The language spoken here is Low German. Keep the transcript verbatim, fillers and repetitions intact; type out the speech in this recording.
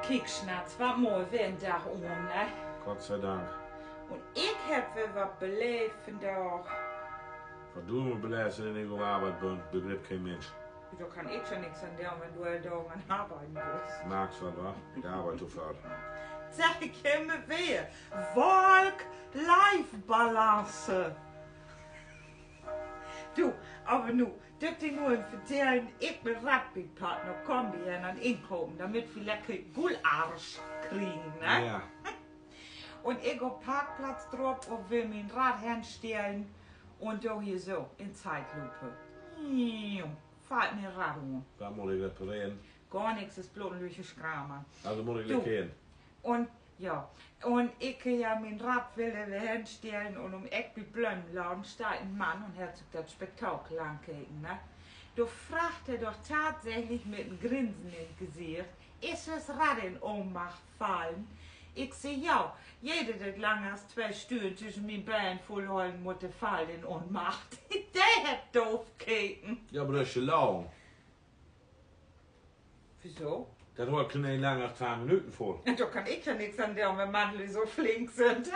Dick Schnatz, wat mal weer en Dag ahn, ne? Gott sei Dank. Un ik hebb weer wat beleevt vandaag. Wat du immer beleevst, wenn ik op Arbeit bün, begrippt keen Minsch. Dor kann ik ja nix an doon, wenn du all Daag an arbeiden büst. Markst wat, wa? Ik arbeid to veel. Segg ik immer weer. Work-Life-Balance. Du, aver nu, dat ik di nu even vertellen, ik mien Rad bi pack, nu kaam wi hier an Inkopen, dormit wi lecker Gulasch kriegen, ne? Ja. Un ik op Parkplatz drop un will mien Rad henstellen un do hier so in Zeitlupe. Fallt mien Rad um. Wat mutt ik repareren? Gor nix, is bloot en lüttje Schramer. Also mutt ik lecker hen. Un, ja. Un ik, ja, mien Rad will henstellen un üm Eck bi Blömenladen steiht en Mann un hett sik dat Spektakel ankeken, ne? Do fraagt he doch tatsächlich mit en Grinsen in't Gesicht: Is hüüs Rad in Ohnmacht fallen? Ik segg: Ja, jeder, de langer as twee Stünnen twüschen mien Been vullhollen mutt, de fallt in Ohnmacht. De hett doof keken. Ja, aver dat is ja logen. Wieso? Dat hoolt keen een langer as twee Minuten vull. Dor kann ik ja nix an doon, wenn Mannlüüd so flink sünd.